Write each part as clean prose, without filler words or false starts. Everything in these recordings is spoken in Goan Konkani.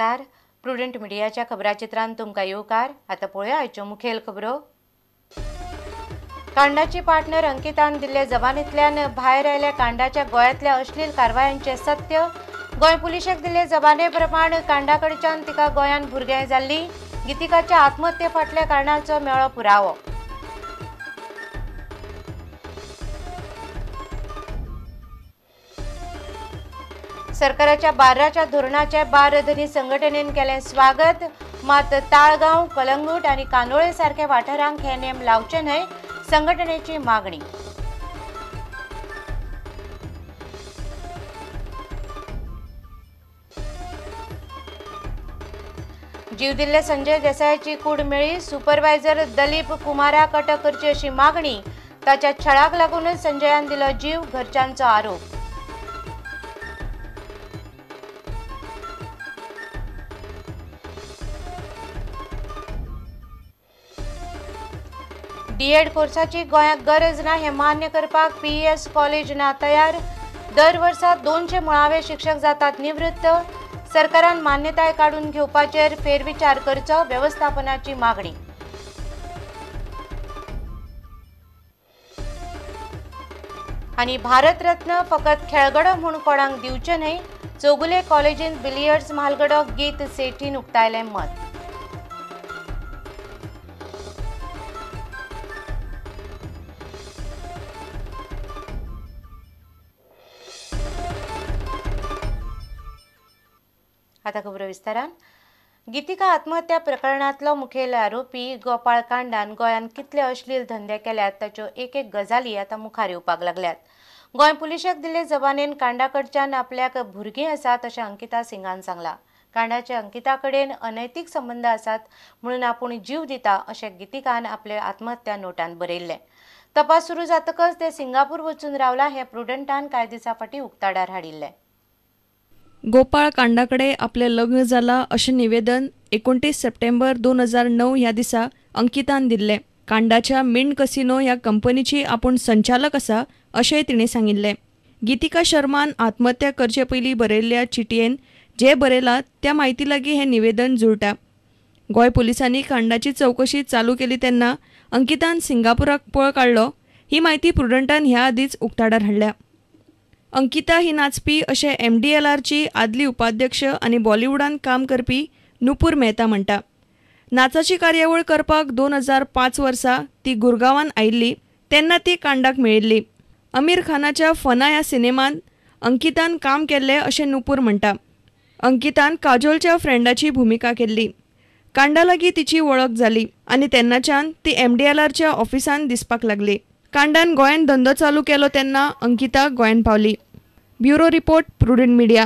नमस्कार, प्रुडंट मिडियाच्या खबराचित्रांत तुमकां येवकार. आतां पळोवया आयच्यो मुखेल खबरो. कांडाची पार्टनर अंकितान दिल्ले जबानींतल्यान भायर आयल्या कांडाच्या गोंयांतल्या अश्लील कारवायांचें सत्य. गोंय पुलिशेक दिल्ले जबाने प्रमाण कांडा कडच्यान तिका गोंयांत भुरगें जाल्लीं. गीतिकाच्या आत्महत्ये फाटल्या कारणाचो मेळ्ळो पुरावो. सरकाराच्या बार्राच्या धोरणाचे बार धनी संघटनेन केलें स्वागत. मात ताळगांव, कलंगूट आनी कांदोळे सारक्या वाठारांक हे नेम लावचे न्हय, संघटनेची मागणी. जीव दिल्ले संजय देसायाची कूड मेळ्ळी. सुपरवायझर दलीप कुमाराक अटक करची अशी मागणी. ताच्या छळाक लागूनच संजयान दिलो जीव, घरच्यांचो आरोप. डीएड कोर्साची गोंयांत गरज ना हें मान्य करपाक पीईएस कॉलेज ना तयार. दर वर्सा 200 मुळावे शिक्षक जातात निवृत्त. सरकारान मान्यताय काडून घेवपाचेर फेरविचार करचो, वेवस्थापनाची मागणी. आनी भारतरत्न फकत खेळगडो म्हूण कोणाक दिवचें न्हय, चौगुले कॉलेजींत बिलियर्ड्स म्हालगडो गीत सेठीन उक्तायलें मत. आता खबरो विस्तारान. गीतिका आत्महत्या प्रकरणांतलो मुखेल आरोपी गोपाळ कांडान गोंयांत कितले अश्लील धंदे केल्यात ताच्यो एक एक गजाली आतां मुखार येवपाक लागल्यात. गोंय पुलिशेक दिल्ले जबानेन कांडा कडच्यान आपल्याक भुरगीं आसात अशें अंकिता सिंगान सांगलां. कांडाचे अंकिता कडेन अनैतीक संबंद आसात म्हणून आपूण जीव दिता अशें गीतिकान आपले आत्महत्या नोटान बरयिल्लें. तपास सुरू जातकच ते सिंगापूर वचून रावला हें प्रुडंटान कांय दिसां फाटीं उक्ताडार हाडिल्लें. गोपाळ कांडाकडे आपलें लग्न जाला अशें निवेदन 29 सप्टेंबर 2009 ह्या दिसा अंकितान दिल्लें. कांडाच्या मिंट कसिनो ह्या कंपनीची आपूण संचालक आसा अशेंय तिणें सांगिल्लें. गीतिका शर्मान आत्महत्या करचे पयलीं बरयल्ल्या चिटयेन जें बरयलां त्या म्हायती लागीं हें निवेदन जुळटा. गोंय पुलिसांनी कांडाची चवकशी चालू केली तेन्ना अंकितान सिंगापुराक पळ काडलो ही म्हायती प्रुडंटान ह्या आदींच उक्ताडार हाडल्या. अंकिता ही नाचपी अशें MDLRची आदली उपाध्यक्ष आनी बॉलिवूडान काम करपी नुपूर मेहता म्हणटा. नाचाची कार्यावळ करपाक 2005 वर्सा ती गुरगांवान आयिल्ली तेन्ना ती कांडाक मेळिल्ली. अमीर खानाच्या फना ह्या सिनेमांत अंकितान काम केल्लें अशें नुपूर म्हणटा. अंकितान काजोलच्या फ्रेंडाची भुमिका केल्ली. कांडा लागीं तिची वळख जाली आनी तेन्नाच्यान ती MDLRच्या ऑफिसांत दिसपाक लागली. कांडान गोंयांत धंदो चालू केलो तेन्ना अंकिता गोंयांत पावली. Bureau report, Prudent media.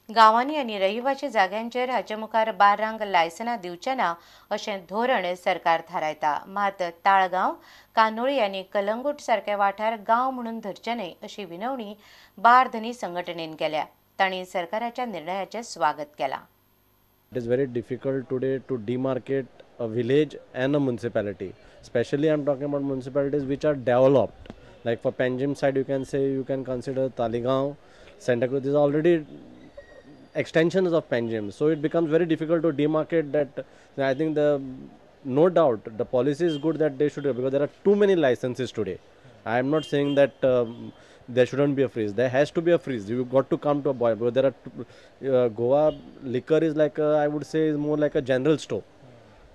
गांवांनी आनी रहिवासी जाग्यांचेर हाचे मुखार बार्रांक लायसनां दिवचें ना अशें धोरण सरकार थारायता. मात ताळगांव, कांदोळी आनी कलंगूट सारके वाठार गांव म्हणून धरचे न्हय अशी विनवणी बार धनी संघटनेन केल्या. तांणी सरकाराच्या निर्णयाचें स्वागत केलां. It is very difficult today to demarcate a village and a municipality. Especially I am talking about municipalities which are developed. Like for Panjim side, you can say you can consider Taleigao, Santa Cruz. These are already extensions of Panjim. So it becomes very difficult to demarcate that. I think the no doubt the policy is good that they should, because there are too many licenses today. I am not saying that there shouldn't be a freeze. There has to be a freeze. You've got to come to a point, because there are Goa liquor is like a, I would say is more like a general store.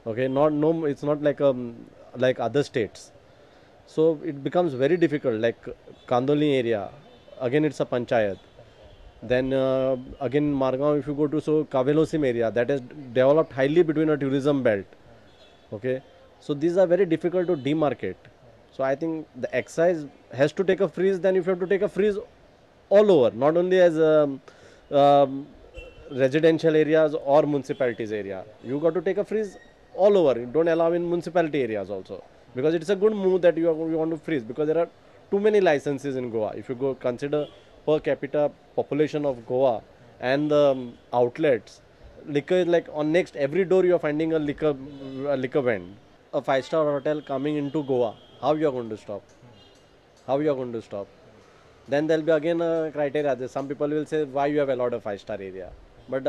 Okay, not no, it's not like like other states. So it becomes very difficult. Like Kandoli area, again it's a panchayat. Then again Margao, if you go to so Kavelosim area, that is developed highly between a tourism belt. Okay, so these are very difficult to demarcate. So I think the excise has to take a freeze. Then if you have to take a freeze all over, not only as residential areas or municipalities area, you got to take a freeze all over. You don't allow in municipality areas also, because it's a good move that you want to freeze, because there are too many licenses in Goa. If you go consider per capita population of Goa and the outlets, liquor is like on next every door you are finding a liquor vend. A 5-star hotel coming into Goa, how you are going to stop? How you are going to stop? Then there will be again a criteria. Some people will say, why you have allowed a 5-star area? But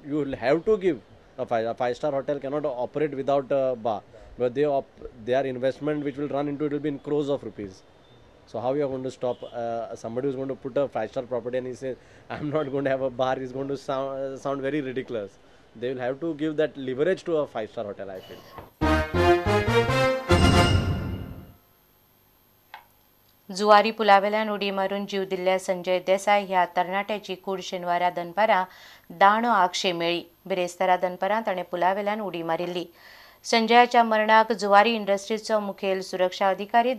you will have to give. A 5-star hotel cannot operate without a bar. But their investment which will run into it will be in crores of rupees. So how you are going to stop somebody who is going to put a 5-star property and he says, I am not going to have a bar, is going to sound very ridiculous. They will have to give that leverage to a 5-star hotel, I feel. Zuari पुलावेल्यान उडी मारून जीव दिल्ल्या संजय देसाय ह्या तरणाट्याची कूड शेनवारा दनपारां दाणो आगशे मेळ्ळी. बिरेस्तारा दनपारां ताणें पुलावेल्यान उडी मारिल्ली. संजयाच्या मरणाक जुवारी इंडस्ट्रीजचो मुखेल सुरक्षा अधिकारी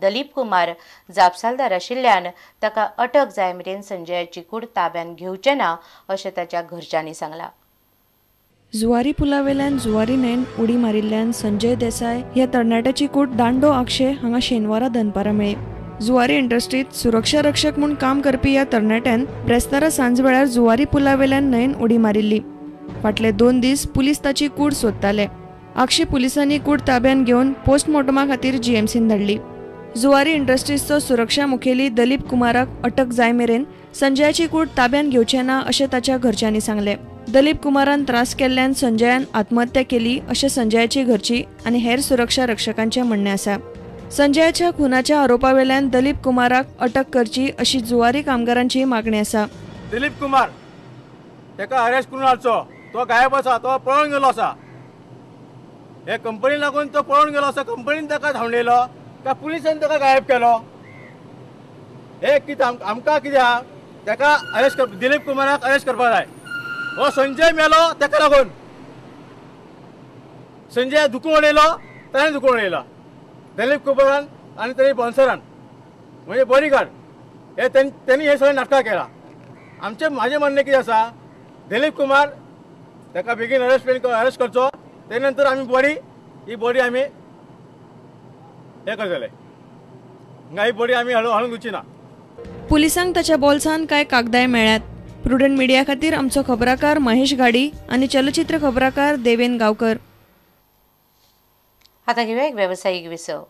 दलीप कुमार जापसालदार आशिल्ल्यान ताका अटक जाय मेरेन संजयाची कूड ताब्यात घेवचे ना अशें ताच्या घरच्यांनी सांगलां. जुवारी पुलावेल्यान जुवारी न्हंयेन उडी मारिल्ल्यान संजय देसाय ह्या तरणाट्याची कूड दांडो आगशे हांगा शेनवारा दनपारां मेळ्ळी. जुवारी इंडस्ट्रीत सुरक्षा रक्षक म्हूण काम करपी ह्या तरणाट्यान ब्रेस्तारा सांजवेळार जुवारी पुलावेल्यान न्हंयेन उडी मारिल्ली. फाटले 2 दीस पुलीस ताची कूड सोदताले. आगशी पुलिसांनी कूड ताब्यात घेवन पोस्टमॉर्टमा खातीर जीएमसीन धाडली. जुवारी इंडस्ट्रीजचो सुरक्षा मुखेली दलीप कुमाराक अटक जाय मेरेन संजयाची कूड ताब्यात घेवचे ना अशें ताच्या घरच्यांनी सांगलें. दलीप कुमारान त्रास केल्ल्यान संजयान आत्महत्या केली अशें संजयाची घरची आनी हेर सुरक्षा रक्षकांचें म्हणणें आसा. संजयाच्या खुनाच्या आरोपावेल्यान दलीप कुमाराक अटक करची अशी जुवारी कामगारांची मागणी आसा. दिलीप कुमार ताका अरेस्ट करून हाडचो, तो गायब आसा, तो पळोवन गेलो आसा. हे कंपनी लागून तो पळोवन गेलो आसा. कंपनीन ताका धांवडयलो काय पुलिसान ताका गायब केलो? हे कितें आमकां कितें आहा, ताका अरेस्ट कर, दिलीप कुमाराक अरेस्ट करपाक जाय. हो संजय मेलो ताका लागून, संजय दुखून उडयलो, ताणें दुखून उडयलो दिलीप कुमारान आनी तेणी बाउन्सरान म्हणजे बॉडीगार्ड हे तेणी हे सगळें नाटकां केलां. आमचें म्हाजें म्हणणें कितें आसा, दिलीप कुमार ताका बेगीन अरेस्ट करचो, ते नंतर आमी बॉडी ही बॉडी आमी हे करतले, ही बॉडी आमी हाडून दिवची ना. पुलिसांक ताच्या बोल्सान कांय कागदाय मेळ्ळ्यात. प्रुडंट मिडिया खातीर आमचो खबराकार महेश घाडी आनी चलचित्र खबराकार देवेन गांवकर. आता घेऊया एक व्यावसायिक विसव.